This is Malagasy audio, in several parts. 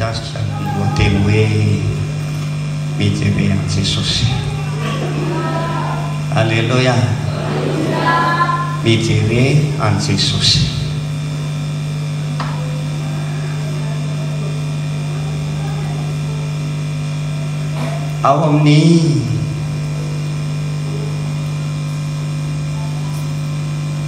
Mikasika ny lohateny hoe Mijere an'i Jesosy. Aleloia! Mijere an'i Jesosy. Ao amin'ny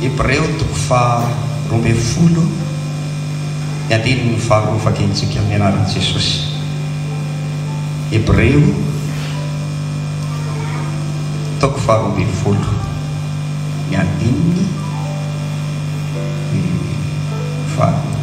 Hebreo toko faha 12 ny andininy faharoa vakintsika amin'ny anaran'i Jesosy. Hebreo toko faha 12 ny andininy faharoa.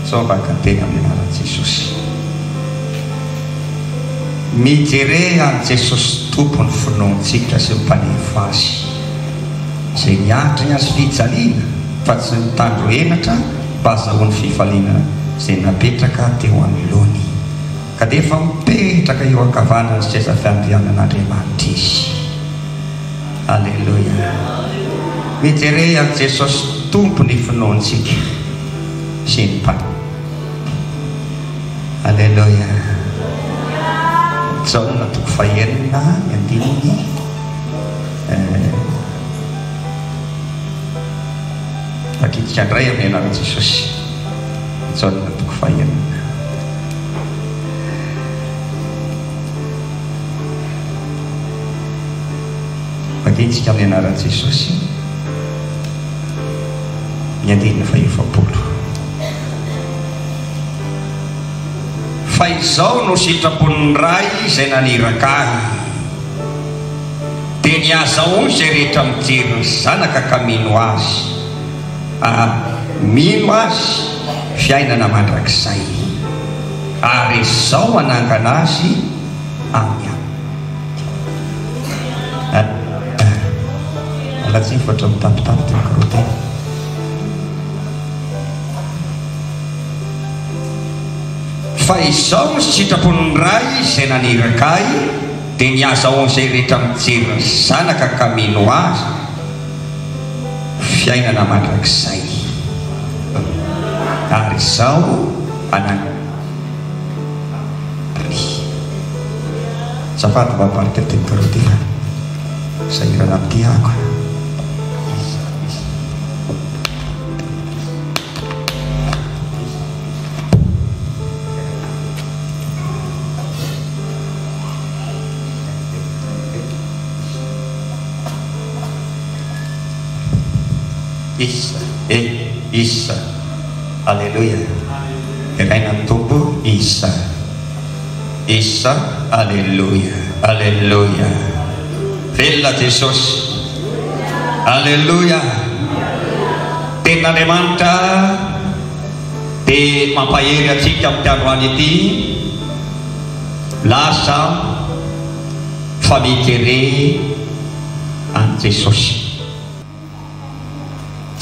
Zao vaka-teny amin'ny anaran'i Jesosy. Mijere an'i Jesosy Tompo ny finoantsika sy ny Mpanefa azy, izay niatrika ny hazofijaliana fa tsy nitandro henatra mba hazahoany fifaliana izay napetraka teo anoloany, ka dia efa mipetraka eo ankavanan'ny seza fiandrianan'Andriamanitra Izy. Aleloia! Mijere an'i Jesosy Tompo ny finoantsika sy ny Mpanefa. Aleloia! Jaona toko fahenina ny andininy Vakintsika indray amin'ny anaran'i Jesosy. Jaona toko fahenina. Vakintsika amin'ny anaran'i Jesosy ny andininy fahefapolo. Fa izao no sitrapon'ny Ray izay naniraka Ahy, dia ny hahazahoany izay rehetra mijery ny Zanaka ka mino Azy, ary mino Azy fiainana mandrakizay, ary Izaho hanangana azy amin'ny andro. Miala tsiny fa ohatran'ny mitapitapy ity micro ity. Fa izao no sitrapon'ny Ray izay naniraka Ahy, dia ny hahazahoan'izay rehetra mijery ny Zanaka ka mino Azy, fiainana mandrakizay. Ary Izaho hanangana Ry. Azafady mba abarika ity micro ity fa sahirana amin'ity aho ka. Isa e Isa Aleloia Deraina ny Tompo Isa Isa Aleloia Aleloia Velona Jesosy Aleloia Tenin'Andriamanitra dia mampahery antsika amin'ity androany ity lasa fa mijere an'i Jesosy.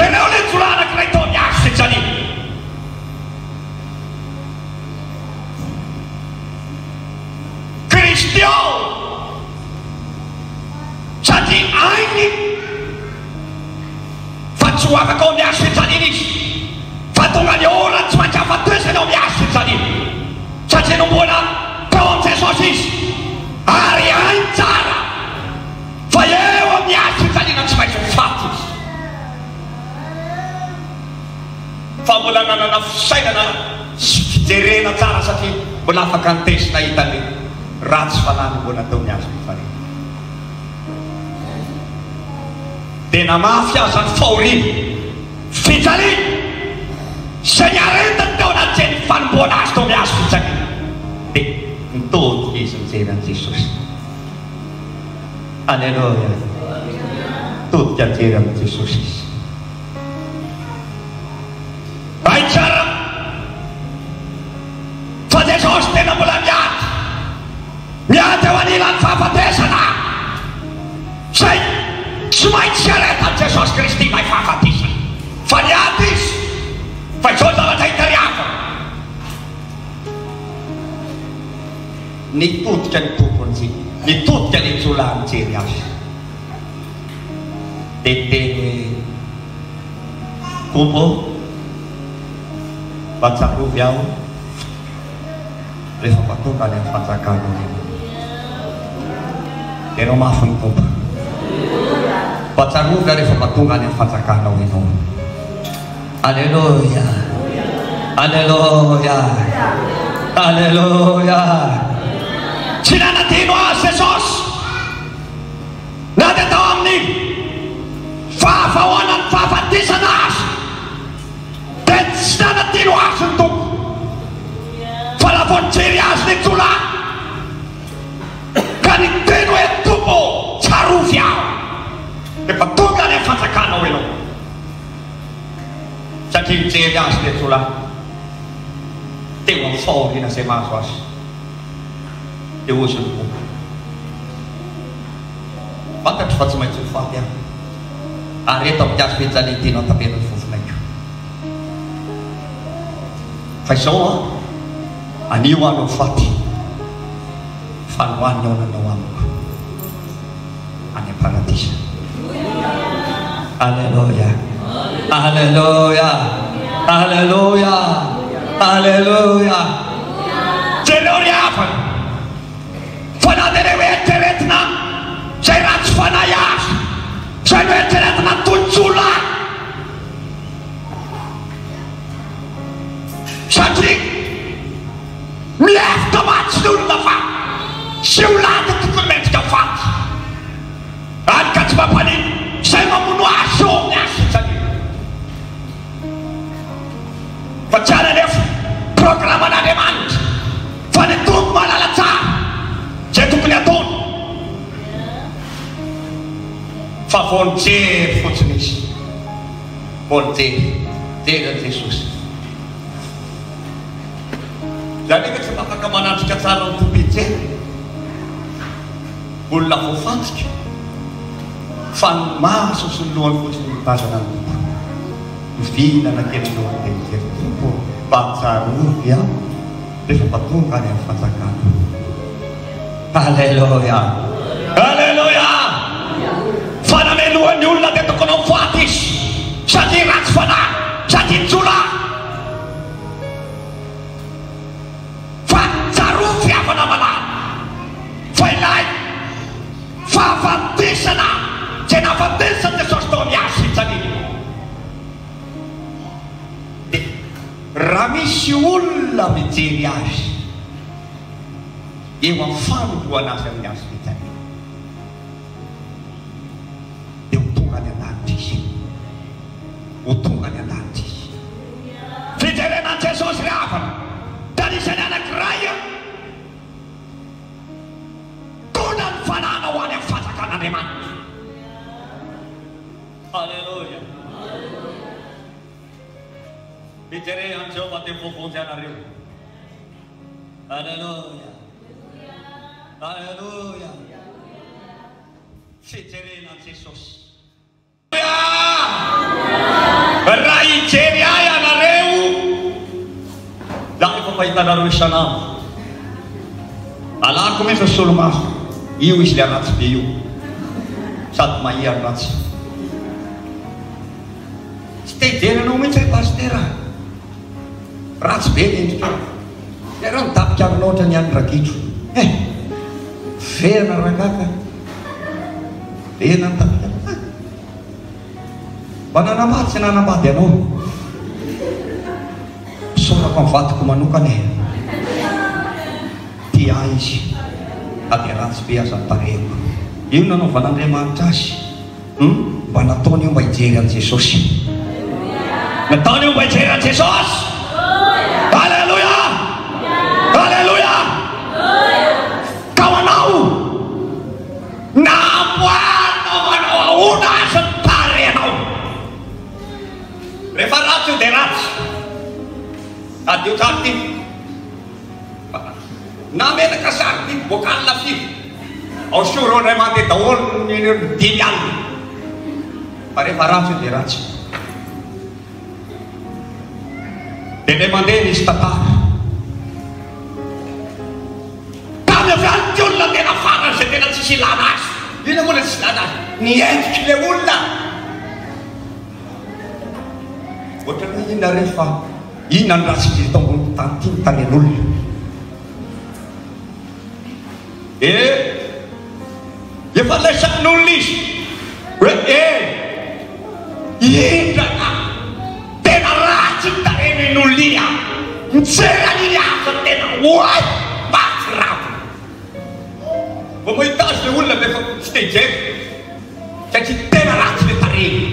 Jereo ilay jiolahy anankiray tao amin'ny hazo fijaliana. Kristy ô! Satria hainy fa tsy ho afaka ao amin'ny hazo fijaliana izy, fa tonga ny ora tsy maintsy hahafatesany ao amin'ny hazo fijaliana, satria nomboana tao amin'i Jesosy izy, ary hainy tsara fa eo amin'ny hazo fijaliana tsy maintsy ho faty izy. Fa mbola nanana fisainana sy fijerena tsara satria mbola afaka niteny sy nahita ny ratsy fanahy nomboana teo amin'ny hazo fijaliana. Dia namafy aza ny fahoriana, fijaliana, izay niaretany teo anatin'ny fanomboana azy teo amin'ny hazo fijaliana. Dia nitodika izy nijery an'i Jesosy. Aleloia! Nitodika nijery an'i Jesosy izy. Hay tsara fa Jesosy tena mbola miady, miady eo anilan'ny fahafatesana. Izay tsy maintsy iaretan'i Jesosy Kristy ilay fahafatesana. Fa niady Izy, fa izao zavatra hitariavana. Nitodika ny Tompo nijery, nitodika ilay jiolahy nijery Azy. Dia niteny hoe, Tompo ô, mba tsarovy aho rehefa mba tonga any amin'ny fanjakanao ianao. Derao mafy ny Tompo. Mba tsarovy aho rehefa mba tonga any amin'ny fanjakanao ianao. Aleloia! Aleloia! Aleloia! Tsy nanadino azy Jesosy na dia tao amin'ny fahafahoanan'ny fahafatesana aza dia tsy nanadino azy ny Tompo fa raha vao nijery azy ny jiolahy ka niteny hoe Tompo ô, tsarovy aho rehefa tonga any amin'ny fanjakanao ianao. Satria nijery azy ilay jiolahy teo amin'ny fahoriana izay mahazo azy. Dia hozy ny Tompo, Fantatro fa tsy maintsy ho faty aho, ary eto amin'ny hazo fijaliana ity no hatapen'ny fofonaiko. Fa izao an, anio aho no ho faty, fa ny ho an'ny nihaonanao amiko. any am-paradisa. Aleloia! Aleloia! Aleloia! Aleloia! Jereo ry havana fa na dia ireo eritreretina izay ratsy fanahy aza, izay noeritreretina toy ny jiolahy, satria Mihevitra mantsy ny olona fa jiolahy dia tokony mendrika faty. Hany ka tsy mampaninona izay mamono azy eo amin'ny hazo fijaliana. Fa tsy any anefa programan'Andriamanitra fa ny Tompo mahalala tsara izay tokony hataony. Fa vao nijery fotsiny izy, vao nijery, nijery an'i Jesosy. Za nefa tsy mba afaka manatrika tsara ny Tompo hijery olona voafantsika fa ny maso sy ny lohany fotsiny no mitazana ny Tompo. Mivilana kely ny lohany dia mijery Tompo ô, mba tsarovy aho rehefa mba tonga any amin'ny fanjakanao. Aleloia! Aleloia! Fa namelohan'ny olona dia tokony ho faty izy satria ratsy fanahy, satria jiolahy. Fa tsarovy havana malala fa ilay fahafatesana izay nahafatesan'i Jesosy tao amin'ny hazo fijaliana dia raha misy olona mijery azy eo amin'ny fanombohana azy amin'ny hazo fijaliana dia ho tonga any an-danitra izy. Ho tonga any an-danitra izy. Fijerena an'i Jesosy ry havana dia anisan'ny anankiray mitondra ny fananao any amin'ny fanjakan'Andriamanitra. Aleloia. Mijere an'i Jehovah dia voavonjy anareo. Aleloia. Aleloia. Fijerena an'i Jesosy. Raha hijery ahy ianareo, za efa mahita anareo isan'andro. Alako mihitsy ny solomaso. Io izy ilay ratsy be io. Sady mahia ny ratsy. Tsy te hijery anao mihitsy aho pasitera. Ratsy be ny endrikao. Ianareo midapika aminao ohatran'ny an'i ragidro. Eh! Vehana rangahy ka. Vehana ny tapika. Ah! Mba nanambady tsy nanambady anao. Isaorako amin'ny vadiko manokana e. Tia ahy izy. Na dia ratsy be aza ny tarehiko. Io no nanaovan'Andriamanitra azy. Hum mba nataony io mba hijery an'i Jesosy. Nataony io mba hijery an'i Jesosy. Aleloia! Aleloia! Ka ho anao na amboarinao manao ahoana aza ny tarehinao. Rehefa ratsy io dia ratsy. Tadidio tsara ity. Na menaka sarobidy bocal firy ao soa ireo indray mandeha daholo ny ny 5 alina fa rehefa ratsy io dia ratsy. Dia indray mandeha nisy tantara tany avy any ity olona tena farany izay tena tsisy ilana azy. Inona moa ilay tsisy ilana azy? Ny endrik'ilay olona. Inona re fa inona no ratsy indrindra eto ambonin'ny tany ity ny tarehin'olona? Eh! Efa resahin'olona izy hoe eh! Indra ka! Tena ratsy ny tarehin'iny olona iny an! Mijery an'iny aza tena oay! Mahatsiravina! Vao mahita azy ilay olona dia efa tsy te hijery satria tena ratsy ilay tarehiny.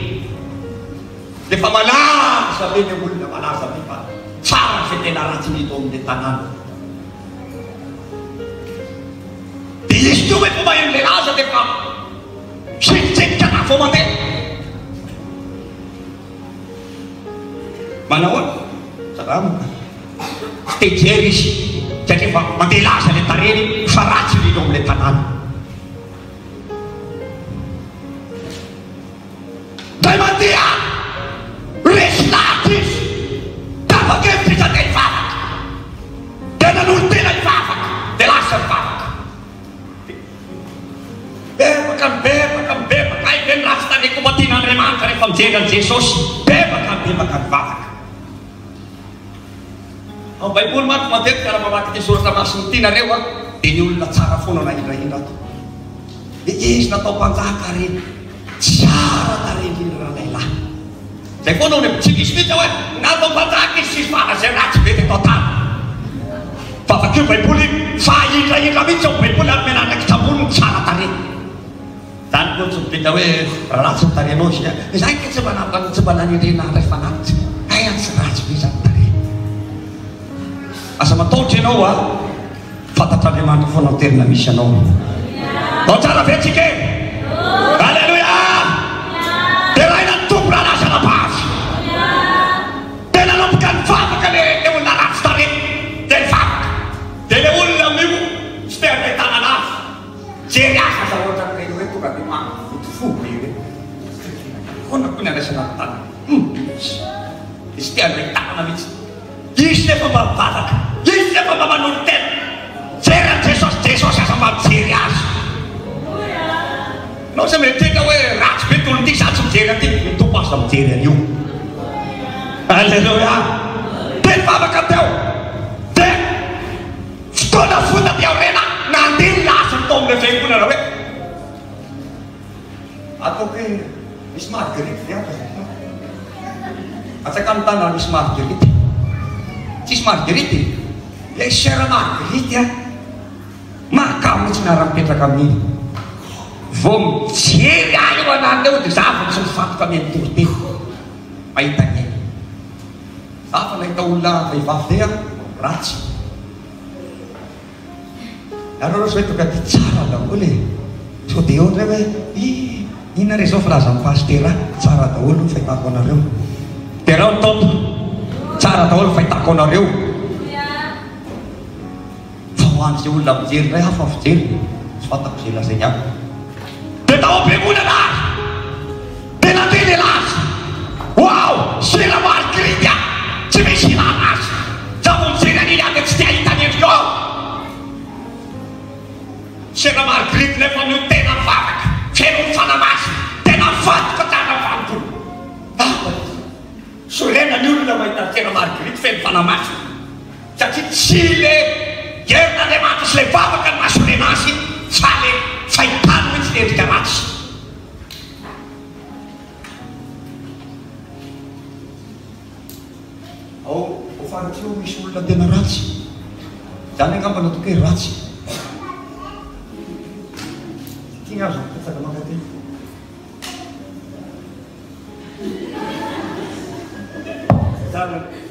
Dia efa malaza be ilay olona, malaza be fa tsara izay tena ratsy ny eto amin'ilay tanàna. Dia izy koa efa maheno ilay laza dia efa misenitsenitra anahy vao mandeha. Manahoana? Salama. Tsy te hijery izy satria efa mandeha laza ilay tarehiny fa ratsy indrindra ao amin'ilay tanàna. Indray mandeha, resy lahatra izy, tapa-kevitra izy handeha hivavaka. Dia nanolo-tena hivavaka, dia lasa nivavaka. Mibebaka, mibebaka, mibebaka, hay ve ny ratsy tarehy koa mba tian'Andriamanitra rehefa mijery an'i Jesosy? Mibebaka, mibebaka, mivavaka. Ao Baiboly manko matetika raha mamaky ity soratra masina ity nareo a, dia ny olona tsara foana no ahindrahindra ato. Dia izy natao mpanjaka ary tsara tarehy indrindra ralehilahy. Zay foana no tsy misy mihitsy hoe natao mpanjaka izy tsisy vava zay ratsy be teto an-tany. Fa vakio Baiboly fa ahindrahindra mihitsy ao Baiboly ary omena andraikitra ambony ny tsara tarehy. Zany koa tsy midika hoe ratsy ny tarehinao izy a! Izay ange tsy mba nampa tsy mba nanendrena handray fanatitra. Hay an tsy ratsy be izany tarehy. Aza matahotra ianao a! Fantatr'Andriamanitra foana ny toerana misy anao. Ao tsara ve tsika e? Alléluia! Deraina ny Tompo rahalahy sy anabavy. Dia nanomboka nivavaka le le olona ratsy tarehy. Dia nivavaka. Dia le olona amin'io tsy te handray tanana azy. Jery azy aza ohatran'ireny hoe tonga dia mahavonto fo be ireny. Ahoana koa ny andraisana ny tanana? Hum! Izy te handray tanana mihitsy. Izy nefa mba mivavaka. Izy nefa mba manolo-tena. Jery an'i Jesosy, Jesosy aza mba mijery azy. Ianao izay mieritreritra hoe ratsy be ty olona ity, izaho tsy mijery an'ity. Ny Tompo aza mijery an'io. Alléluia! Dia nivavaka teo. Dia Fotoana fohy taty aoriana, nandeha ny lahasany tao amin'ilay fiangonana hoe, Ataoko hoe misy Marguerite ve ato azafady? Atsakano ny tanana raha misy Marguerite. Tsisy Marguerite? Ilay sœur Marguerite an! Mahakamo mihitsy miara-mipetraka amin'iny. Vao mijery ahy eo ananona eo dia za vao tsy mifantoka mihaino toriteny. Mahita ny ainy. Za fa nahita olona vehivavy be aho ratsy. Nareo aloha sao hoe tonga aty tsara daholo e. Sao dia eo indray hoe ih inona re izao filazan'i pasitera tsara daholo ny fahitako anareo. Derao ny Tompo. Tsara daholo ny fahitako anareo. Fa ho an'izay olona mijery indray hafa ny fijeriny, tsy fantako izay lazainy amiko. Dia tao am-piangonana ary dia nandeha ilay laza, Wow! Sera Marguerite a! Tsy misy ilana azy! Za vao mijery an'iny aho dia tsy te hahita ny endrikao aho! Sera Marguerite nefa no tena mivavaka, feno ny Fanahy Masina, tena mivadika tsara ny fanompoana. Hafa izy. Sorena ny olona mahita an'i Sera Marguerite feno Fanahy Masina. Satria tsy le herin'Andriamanitra sy le vavaka no mahasorena azy fa le fahitany mihitsy le endrika ratsy. Ao ao faritra io misy olona tena ratsy. Izany angamba no ataoko hoe ratsy. Ity ny azo mipetraka mankaty. Zany.